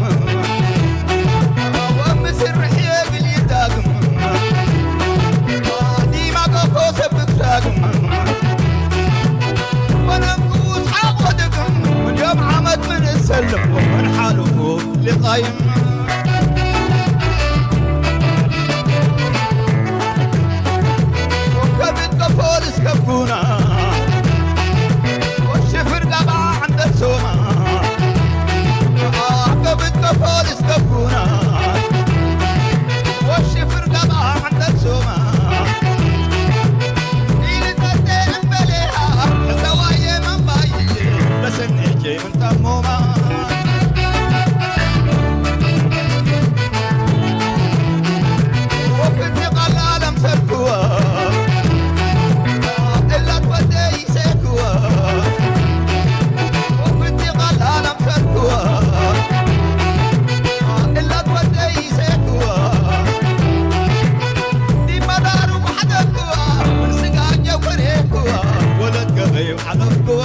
ወምስርሕ የግል ይዳግም ዲማ ጎጎ ሰብ ትሳግም ወነንኩስ ሓቆ ድግም ምን ዮም ዓመት ምን እሰልም ወመን ሓልፉ ሊቃይም ከብት ከፖሊስ ከብኩና ወሽፍር ጋባ ዓንደል ሶማ ከብት ከፖሊስ ከብኩና ወሽፍር ጋባ ዓንደል ሶማ ኢልተተ እምበሌሃ ተዋየ መንባይ ለሰነቼ ምን ታሞማ ወክንቲ ቃል ዓለም ሰልክዋ እላት ወደይ ሰልክዋ ወክንቲ ቃል ዓለም ሰልክዋ እላት ወደይ ሰልክዋ ዲመዳሩ ማሕደርክዋ ስጋጀ ወሬክዋ ወለት ገበዩ ሓለፍክዋ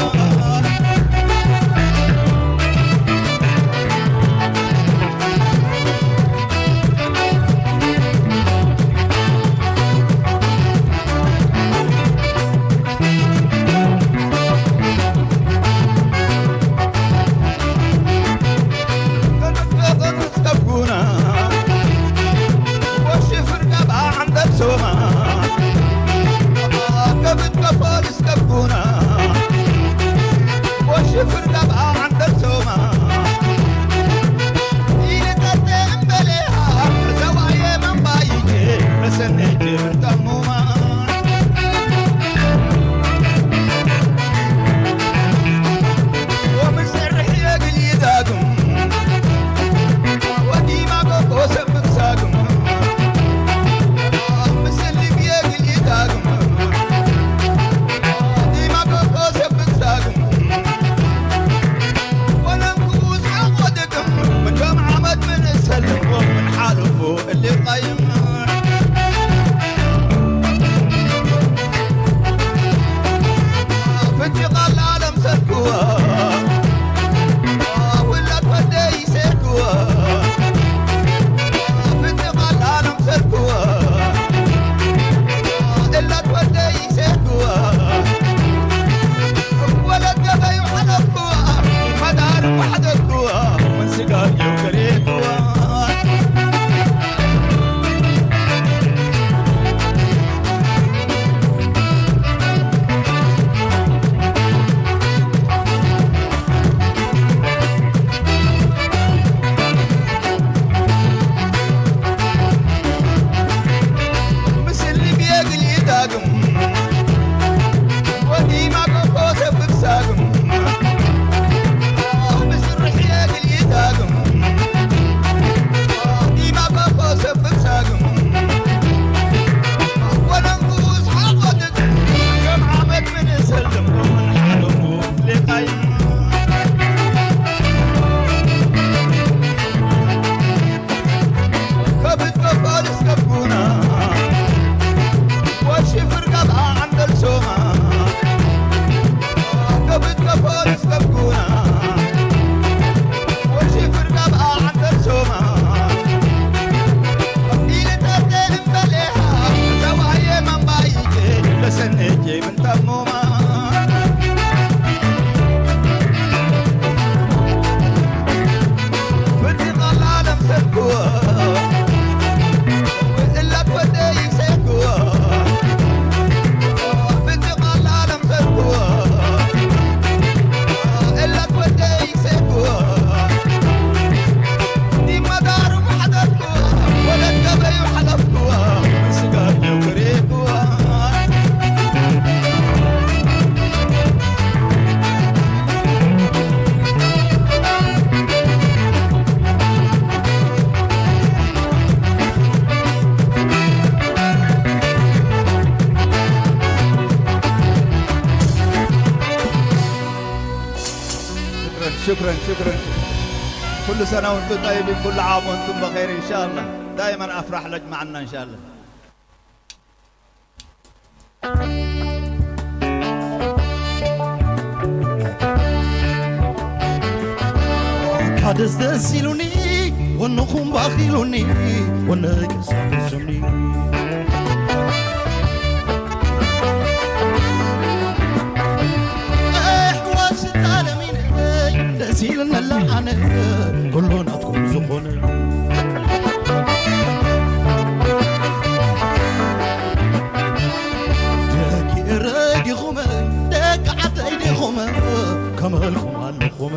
شكرا، شكرا، شكرا. كل سنة وانتم طيبين، كل عام وانتم بخير إن شاء الله. دائما أفرح لك معنا إن شاء الله. ደስ ደስ ኢሉኒ፣ ወንኹም ባኺሉኒ፣ ወነይ ቀሳቅሱኒ። ኣሕዋት ሽታ ለሚነይ፣ ደስ ኢሉኒ ኣላ ኣነ፣ ኩሉ ናትኩም ዝኾነ። ደቂ ኤረይ ዲኹም፣ ደቂ ዓደይ ዲኹም፣ ከመልኩም ኣለኹም።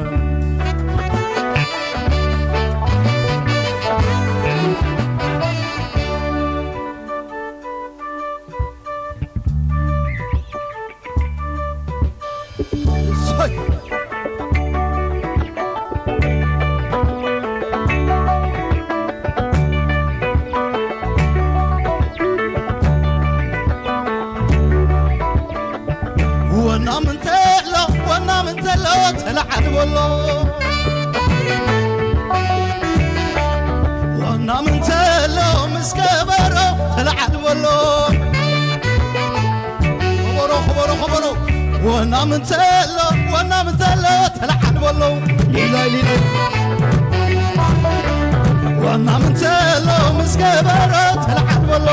ወናም እንተሎ፣ ወናም እንተሎ፣ ተለዓል በሎ። ወናም እንተሎ፣ ምስ ከበሮ፣ ተለዓል በሎ። ከበሮ፣ ከበሮ፣ ከበሮ። ወናም እንተሎ፣ ወናም እንተሎ፣ ተለዓል በሎ። ሊላይ፣ ሊላይ። ወናም እንተሎ፣ ምስ ከበሮ፣ ተለዓል በሎ።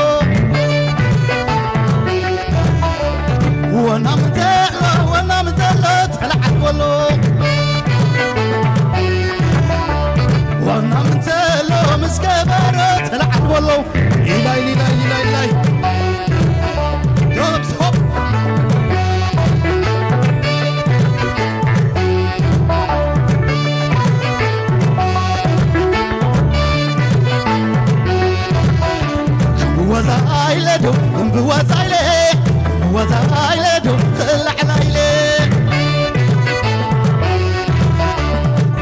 ወናም እንተሎ፣ ወናም እንተሎ፣ ተለዓል በሎ። ወናም እንተሎ፣ ምስ ከበሮ፣ ተለዓል በሎ። ሊላይ፣ ሊላይ፣ ሊላይ፣ ሊላይ። ዶብ፣ ሆፕ። እምብዋዛ ኢለ ዶ፣ እምብዋዛ ኢለ፣ እምብዋዛ ኢለ ዶ፣ ክላዕላ ኢለ።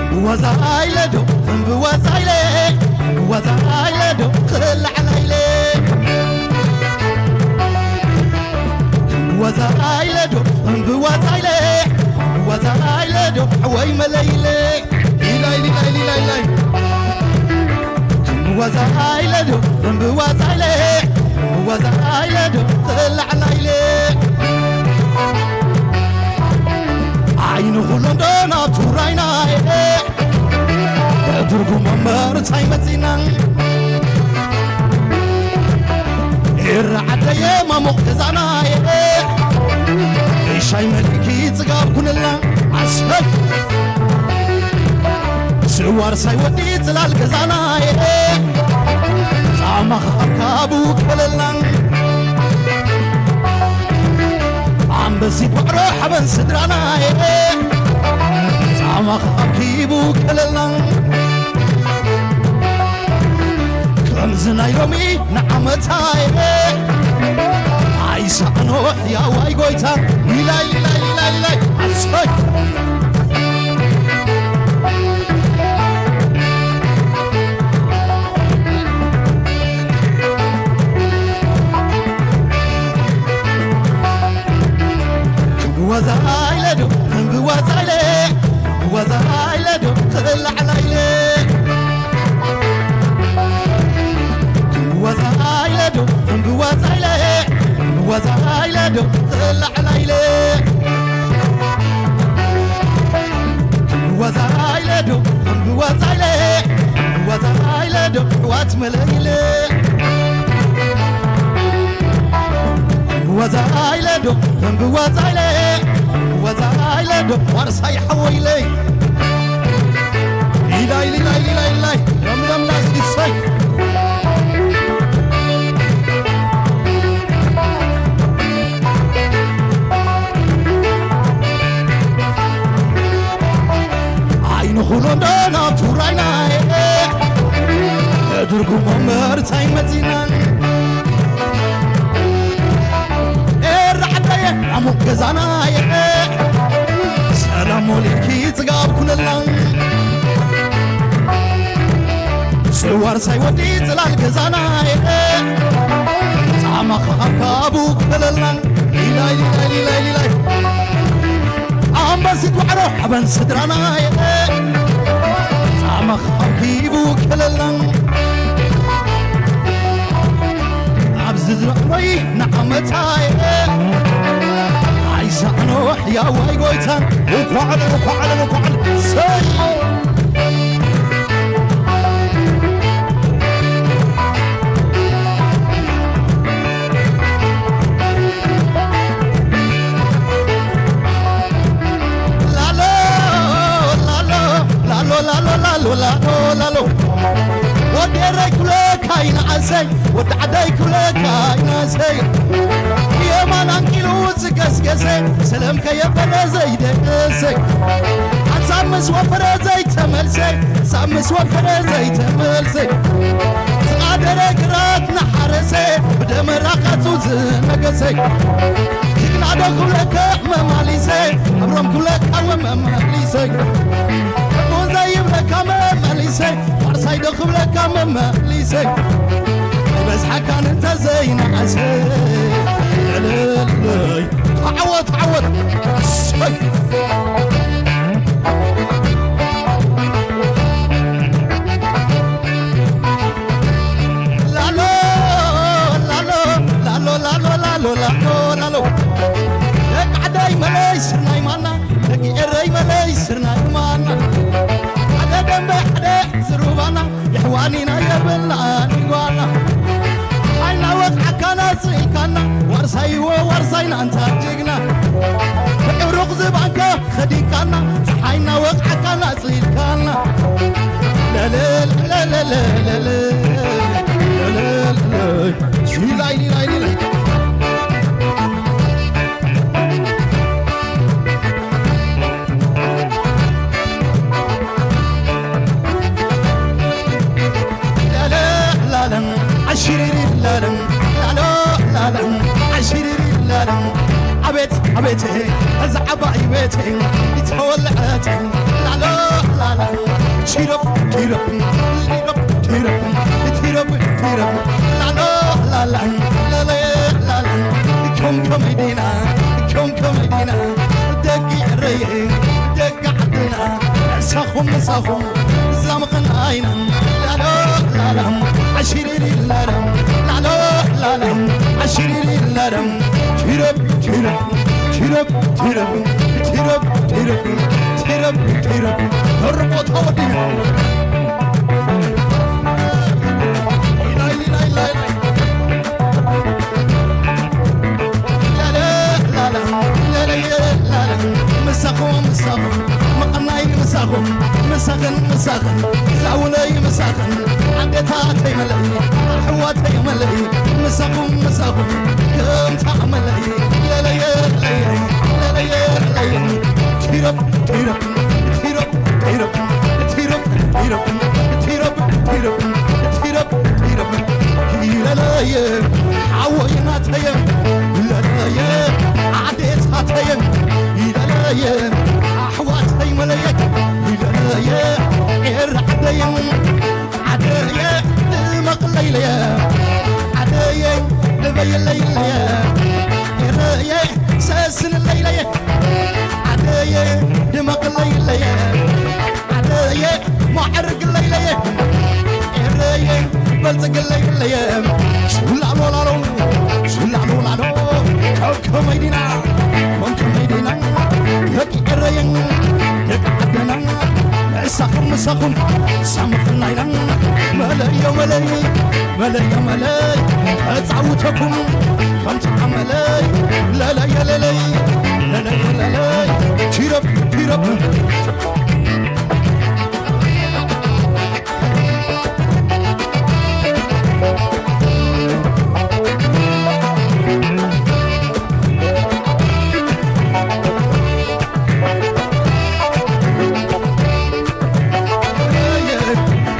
እምብዋዛ ኢለ ዶ፣ እምብዋዛ ኢለ፣ እምብዋዛ ኢለ ዶ፣ ክላዕላ ኢለ። እምብዋዛ ኢለ ዶ፣ እምብዋዛ ኢለ፣ እምብዋዛ ኢለ ዶ፣ ወይ መለይለ። ሊላይ፣ ሊላይ፣ ሊላይ፣ ሊላይ። እምብዋዛ ኢለ ዶ፣ እምብዋዛ ኢለ፣ እምብዋዛ ኢለ ዶ፣ ክላዕላ ኢለ። ዓይኒ ኩሎም ዶ ናብ ትግራይና፣ ትርጉም እምበር እንታይ መፂና። ኤረ ዓደየ ማሙቕ ገዛና፣ ሻይ መሊኪ ጽጋብ ኩንልና። ኣሰይ! ስዋር ሳይወዲ ጽላል ገዛና፣ ጻማ ከካቡ ከለልና። ኣንበሲት ዋዕሮ ሓበን ስድራና፣ ጻማ ከካቡ ከለልና። ከምዚ ናይ ሎሚ ንዓመታ ኣይሰኣኖ ሕያዋይ ጎይታ። ሊላይ፣ ሊላይ፣ ሊላይ፣ ሊላይ። ኣሰይ! እምብዋዛ ኢለ ዶ፣ እምብዋዛ ኢለ፣ እምብዋዛ ኢለ ዶ፣ ክላዕላ ኢለ። እምብዋዛ ኢለ ዶ፣ እምብዋዛ ኢለ፣ እምብዋዛ ኢለ ዶ፣ ክላዕላ ኢለ። እምብዋዛ ኢለ ዶ፣ እምብዋዛ ኢለ፣ እምብዋዛ ኢለ ዶ፣ ኣሕዋት መለይለ። እምብዋዛ ኢለ ዶ፣ እምብዋዛ ኢለ፣ እምብዋዛ ኢለ ዶ፣ ዋርሳይ ሓወይለይ። ሊላይ፣ ሊላይ፣ ሊላይ፣ ሊላይ። ለምለም ላስኪሰይ። ኣይንኹሎ እንዶ ናብ ትግራይና፣ ትርጉም እምበር እንታይ መፂና። ኤረ ዓደየ፣ ኣሙቕ ገዛና፣ ሰላም ወሊድኪ ጽጋብ ኩነልና። ስዋር ሳይወዲ ጽላል ገዛና፣ ጻማ ከኻብካቡ ክበለልና። ሊላይ፣ ሊላይ፣ ሊላይ፣ ሊላይ። ኣንበሲት ዋዕሮ ሓበን ስድራና፣ ጻማ ከኻብኪቡ ክበለልና። ኣብዚ ዝረኽቦይ ንዓመታ፣ ኣይሳዕኖ ሕያዋይ ጎይታ። እንኳዕ፣ እንኳዕ፣ እንኳዕ። ሰይ! ላሎ ላሎ ወዲ ኤረይ ክብለካ ይንኣሰይ፣ ወዲ ዓደይ ክብለካ ይንኣሰይ። የማን ኣንቂሉ ዝገስገሰ፣ ሰለም ከየበለ ዘይደቀሰ። ሓንሳብ ምስ ወፈረ ዘይተመልሰ፣ ሓንሳብ ምስ ወፈረ ዘይተመልሰ። ዝቓደረ ግራት እናሓረሰ፣ ብደመ ራኻቱ ዝነገሰ። ጅግና ዶ ክብለካ መማሊሰ፣ ኣብሮም ክብለካ ወመማሊሰ። ሕቡን ዘይብለካ መመሊሰ፣ ዋርሳይ ዶ ክብለካ መመሊሰ። ኣይበዝሓካን እንተ ዘይነኣሰ። ዕልልይ። ተዓወት፣ ተዓወት። እሰይ። ላሎ፣ ላሎ፣ ላሎ፣ ላሎ፣ ላሎ፣ ላሎ፣ ላሎ። ደቂ ዓደይ መለይ ስርናይ ማና፣ ደቂ ኤረይ መለይ ስርናይ ማና። ሓደ ደንበ ሓደ ዝሩባና፣ የሕዋኒና የብልናን ጓና። ሓይና ወቕዓካና ጽኢካና፣ ዋርሳይዎ ዋርሳይና ኣንታ ጅግና። ብዕሩቕ ዝባንካ ኸዲካና፣ ፀሓይና ወቕዓካና ጽኢልካና። ለለለለለለለለለለ። ሊላይ ሊላይ ሊላይ። ላለ ላለም ኣሽሪሪ ላለም ላሎ ላለም ኣሽሪሪ ላለም። ኣቤት ኣቤት እዛ ዓባይ ቤት ተወልዐት ላሎ ላለም ቺሮፕ ቺሮፕ ቺሮፕ ቺሮፕ ቺሮፕ ቺሮፕ ላሎ ላለም ላለ ላለም። ከምከመይ ዲና ከምከመይ ዲና ደቂ ኤረይ ደቂ ዓድና። ምሳኹም ምሳኹም ዛምኽን ኣይና ላሎ ላላም ኣሽሪሪ ላላም ላሎ ላላም ኣሽሪሪ ላላም ቺረብ ቺረብ ቺረብ ቺረብ ቺረብ ቺረብ ቺረብ ቺረብ ዶርቦ ተወዲኡ። ኢላይ ኢላይ ኢላይ ኢላይ። ላለ ላለ ላለ ላለ ምሳኹም ምሳኹም መቐናይ ምሳኹም ምሳኽን ምሳኽን ዛውለይ ምሳኽን ኣዴታተይ መለይ ኣሕዋተይ መለይ ምሳኹም ምሳኹም ከምታ መለይ ለለየ ለየ ለለየ ለየ ቲረብ ቲረብ ቲረብ ቲረብ ቲረብ ቲረብ ቲረብ ቲረብ ቲረብ ቲረብ ኢለለየ ሓወይ ናተየ ኢለለየ ኣዴታተየ ኢለለየ ኣሕዋተይ መለየ ኢለለየ ኤረ ዓደየ ዓደየ ድመቕለይለየ ዓደየ ዕበየለይለየ ኤረየ ሰስንለይለየ ዓደየ ድመቕለይለየ ዓደየ ማዕርግለይለየ ኤረየ በልጽግለይለየ ሹላሎላሎ ሹላሎላሎ ከከመይ ዲና ከከመይ ዲና ደቂ ኤረየ ደቂ ዓደና ምሳኹም ምሳኹም ሳምኽና ኢና መለዮ መለይ መለዮ መለይ ተጻውተኩም ከምቲ ኣመለይ ለለየ ለለይ ለለየ ለለይ ቲረብ ቲረብ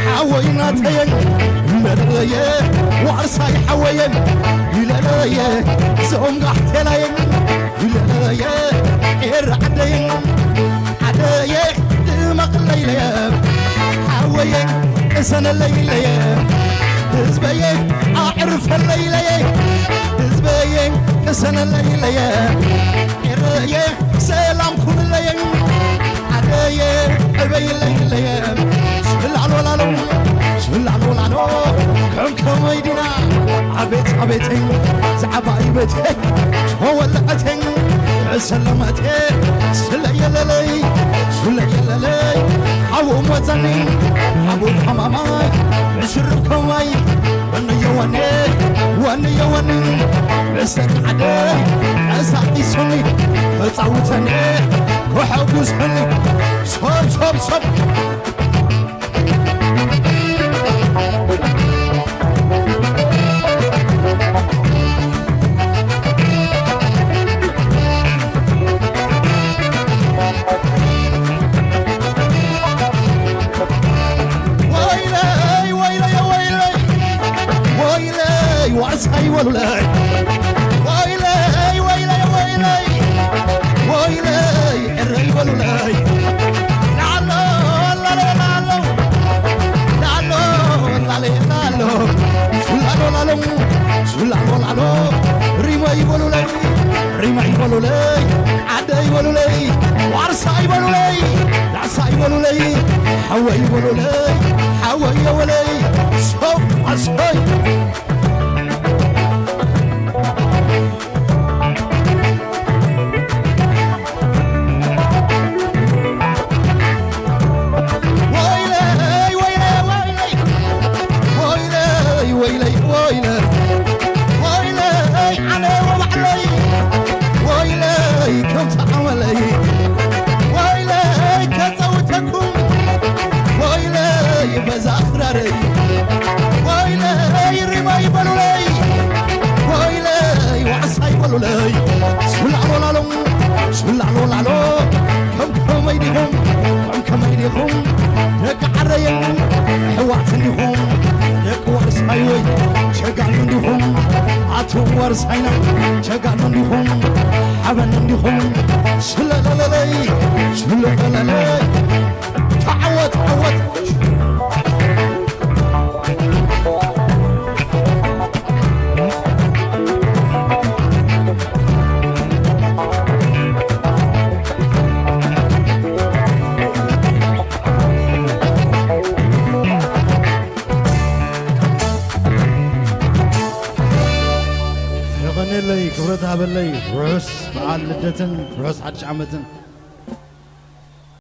ሓወይ ናተየ ኢለለየ ዋርሳይ ሓወየ ኢለለየ ዞም ጋሕቴላየ ኢለለየ ኤረ ዓደየ ዓደየ ድመቕለይለየ ሓወየ ቅሰነለይለየ ህዝበየ ኣዕርፈለይለየ ህዝበየ ቅሰነለይለየ ኤረየ ሰላም ኩንለየ ዓደየ ዕበይለይለየ ሽላሎላሎ ሽላሎላሎ ከም ከመይ ዲና ኣቤት ኣቤተይ ዝዓባይ ቤተይ ተወልዐተይ ተሰለመተ ስለየለለይ ስለየለለይ ሓው መፀኒ ሓው ሓማማይ ምስርብ ከማይ ወነየ ወነ ወነየ ወነ ምስክ ዓደይ ቀሳቂሱኒ ተፃውተኒ ከሐጉሰኒ ሰብ ሰብ ሰብ ሳይ በሉለይ። ወይለይ፣ ወይለይ፣ ወይለይ፣ ወይለይ፣ ኤረይ በሉለይ። ላሎ፣ ላሎ፣ ላሎ፣ ላሎ፣ ላሎ፣ ላሎ፣ ላሎ፣ ላሎ፣ ላሎ፣ ሪመይ በሉለይ፣ ሪመይ በሉለይ፣ ዓደይ በሉለይ፣ ዋርሳይ በሉለይ፣ ዳሳይ በሉለይ፣ ሓወይ በሉለይ፣ ሓወይ የወለይ፣ ሰው ኣስፈይ ወይለይ፣ ወይለይ፣ ወይለይ፣ ወይለይ፣ ወይለይ፣ ወይለይ፣ ወይለይ፣ ኣነ ወባዕለይ፣ ወይለይ፣ ከምቲ ዓመለይ፣ ወይለይ፣ ከጸውተኩም፣ ወይለይ፣ በዛ ክራረይ፣ ወይለይ፣ ሪመይ በሉለይ፣ ወይለይ፣ ዋዕሳይ በሉለይ፣ ሱላሎ ላሎ፣ ሱላሎ ላሎ፣ ከም ከመይ ዲኹም፣ ከም ከመይ ዲኹም፣ ደቂ ዓረየን ኣሕዋት እንዲኹም፣ ደቂ ዋርሳይ ወይ ጀጋኑ እንዲኹም፣ ኣቱም ዋርሳይና ጀጋኑ እንዲኹም፣ ሓበን እንዲኹም፣ ስለለለለይ፣ ስለለለለይ፣ ተዓወት፣ ዓወት። የቐንየለይ፣ ክብረት ሃበለይ። ርሑስ በዓል ልደትን ርሑስ ሓድሽ ዓመትን።